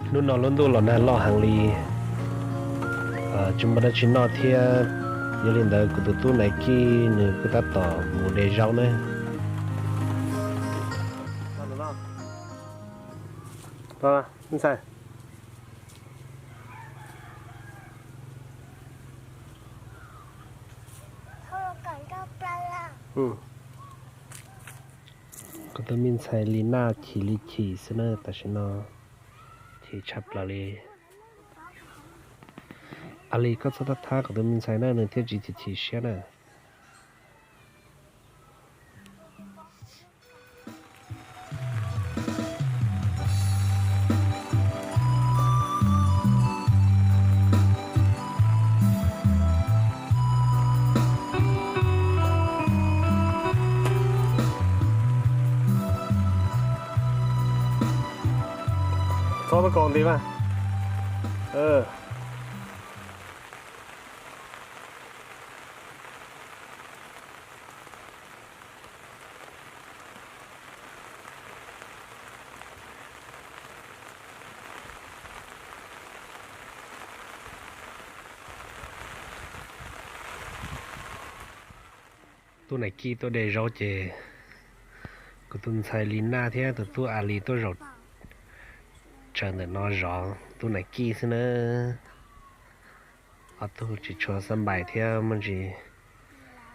Hnub no lub ntuj los nag loj heev li, tsis muaj dab tsi noj thiab. Yog li ntawd kuv tus tub Nais Kij nws kuj tab tom mus de zaub na. Kuv tus me ntxhais Li Naj chim li chim xwb na, tam sim no chim tshaj plaws li. A Li, koj txhob thab thab kuv tus me ntxhais na, nws thiaj tsis chim chim siab na. Txhob tau kaus nti mas. Tub Nais Kij tuaj de zaub ces kuv tus ntxhais Li Naj thiab tus tub A Li tuaj zaum tsawv ntawm no zov tub Nais Kij xwb na. Ob tug tsis tshua xab npais thiab muaj ntsis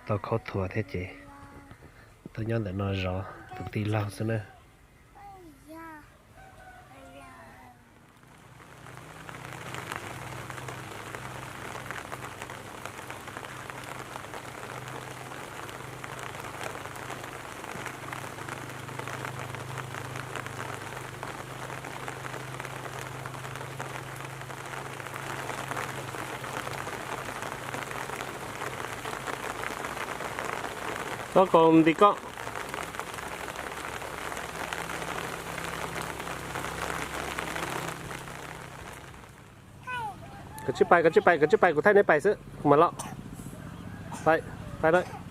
tau khaub thuas thiab ces tuaj nyob ntawm no zov tus tij laug xwb na. Txhob kaus nti koj. Koj tsij pais, koj tsij pais, koj tsij pais, kuv thaij neb pais xwb, kuv mam los. Pais, pais lawm.